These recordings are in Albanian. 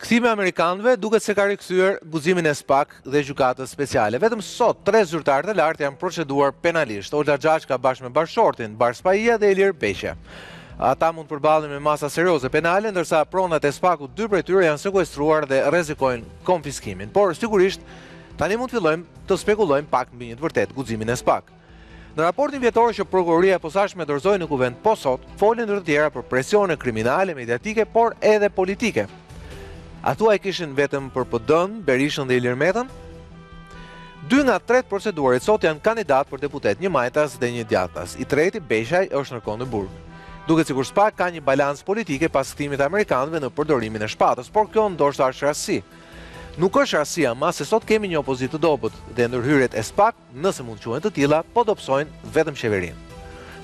Kthimi i amerikanëve duket se ka rikthyer guximin e SPAK dhe Gjykatës Speciale. Vetëm sot, tre zyrtarë të lartë janë proceduar penalisht. Olta Xhaçka bashkë me bashkëshortin, Bardh Spahia dhe Ilir Beqja. Ata mund të përballen me masa serioze penale, ndërsa pronat e SPAK-ut dy prej tyre janë sekuestruar dhe rrezikojnë konfiskimin. Por sigurisht, tani mund të fillojmë të spekulojmë pak mbi një të vërtetë, guximin e SPAK. Në raportin vjetor që Prokuroria e Posaçme dorëzoi në Kuvend po sot, foli ndër të tjera për presione kriminale, mediatike, por edhe politike. A thua e kishin vetëm për PD-n, Berishën dhe Ilir Metën? Dy nga tre të proceduarit sot janë kandidatë për deputet, një majtas dhe një djathtas. I treti, Beqaj, është ndërkohë në burg. Duket sikur SPAK ka një balancë politike pas kthimit të amerikanëve në përdorimin e shpatës, por kjo ndoshta është rastësi. Nuk është rastësi ama se sot kemi një opozitë të dobët dhe ndërhyrjet e SPAK nëse mund të quhen të tilla, po dobësojnë vetëm qeverinë.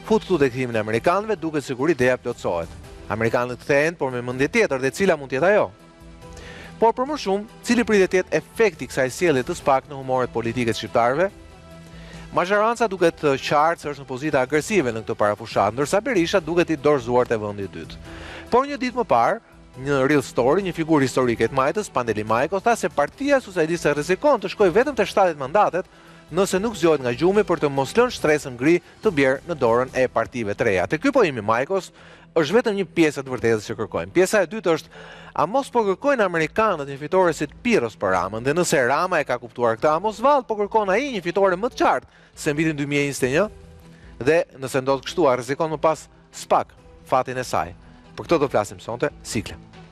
Fut këtu dhe kthimin e amerikanëve, duket sikur ideja plotësohet. Amerikanët kthehen, por me mendje tjetër dhe cila mund të jetë ajo? Por për më shumë, cili pritet të jetë efekti i kësaj sjellje të SPAK në humoret politike të shqiptarëve? Mazhoranca duket qartë se është në pozitë agresive në këtë parafushatë, ndërsa Berisha duket i dorëzuar te vendi i dytë. Por një ditë më parë, Në Real Story, një figurë historike e të majtës, Pandeli Majko, tha se Partia Socialiste rrezikon të shkojë vetëm te 70 mandatet nëse nuk zgjohet nga gjumi për të mos lënë shtresën gri të bjerë në dorën e partive të reja. Te ky pohim i Majkos është vetëm një pjesë e të vërtetës që kërkojmë. Pjesa e dytë është a mos po kërkojnë amerikanët një fitore si të Pirros për Ramën dhe nëse Rama e ka kuptuar këtë, a mos vallë po kërkon ai një fitore më të qartë se në vitin 2021? Dhe nëse ndodh kështu, a rrezikon më pas SPAK fatin e saj. Për këtë do flasim sonte, sigla.